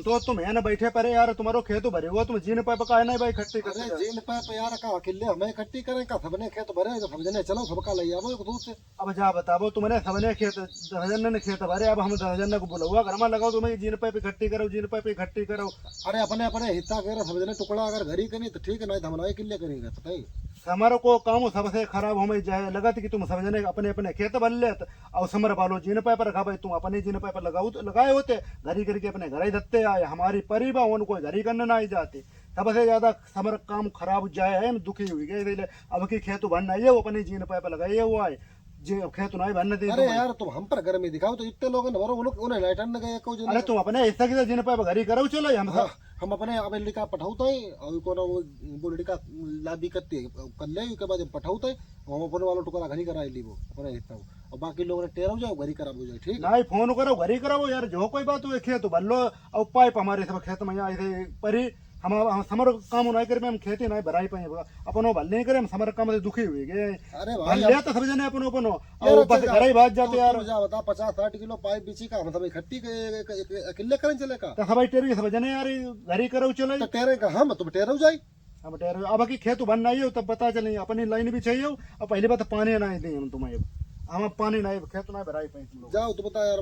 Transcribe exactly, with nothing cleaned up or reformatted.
तो तुम यहाँ ना बैठे परे यार, तुम्हारो खेत भरे हुआ, तुम जीन पाइप काहे नहीं भाई इकट्ठी करते अरे हो? जीन पाइप यार, का अकेले हमें इकट्ठी करें, का सबने खेत भरे, तो सब जने चलो, सबका ले आवो एक दूर से। अब जा बताओ, तुमने सबने खेत, दस जन ने खेत भरे, अब हम दस जन को बुलावा, घर में लगाओ, तुम्हें जीन पाइप इकट्ठी करो, जीन पाइप इकट्ठी करो। अरे अपने, अपने हिस्सा के सब जने टुकड़ा अगर घरी करी तो ठीक है, नहीं तो हम नहीं किले करेंगे, पता ही। समर को काम सबसे खराब हमें जाए, लगत कि तुम सब जने अपने, अपने खेत भर लेत, और समर वालो जीन पाइप रखा भाई, तुम अपने जीन पाइप लगाओ तो लगाए होते, घरी करके अपने घर ही धत्ते आए, हमारी परी बा, उनको घरी करने ना ही जाते। सबसे ज्यादा समर काम खराब जाए है, हम दुखी हुई गए, इसलिए अब की खेत भर नहीं है, वो अपने जीन पाइप लगाए हुआ है, जे खेत नहीं भरने दे अरे तुम्हें। यार, तुम हम पर गर्मी दिखाओ तो इतने लोग हैं, वो लोग उन्हें लाइटर न गए, कोई जो अरे नहीं तुम अपने हिस्सा की जीन पाइप घरी करो, चलो, हम हाँ, सब हम अपने अब लड़का पठाओ तो ही, और कोनो वो, वो लड़का लाबी करती है, कर ले, उसके बाद हम पठाओ तो ही, हम अपने वालों टुकड़ा घरी करा ली वो, अपने हिस्सा वो। और बाकी लोग ने टेरो जाओ, घरी करा जाए, ठीक है? नहीं, फोन करो, घरी कराओ यार, जो कोई बात हुई, खेत भर लो, और पाइप हमारे सब खेत में यहाँ ऐसे परी, हम, हम समर काम नहीं करे, हम खेती नहीं भराई पाए, अपनो भर नहीं करे, हम समर काम से दुखी हुई गए। अरे भर भाई, ले अब तो सब जने अपनो, अपनो, यार, और अच्छा बस जा, घरे ही बात जाते तुम, यार। तुम जा बता, पचास साठ किलो पाइप बिछी का, हम सब इकट्ठी के, एक, एक, एक, अकेले करें चले का? तो सब टेरी सब जने यार, घरी करो चले। तो टेरे का हम, तुम टेरो जाई। अब टेरो, अब की खेत बन नहीं हो, तब पता चले, अपनी लाइन भी चाहिए हो, अब पहली बात पानी नहीं दें हम तुम्हें, हम अब पानी नहीं, खेत नहीं भराई पाए तुम लोग। जाओ, तो बता यार।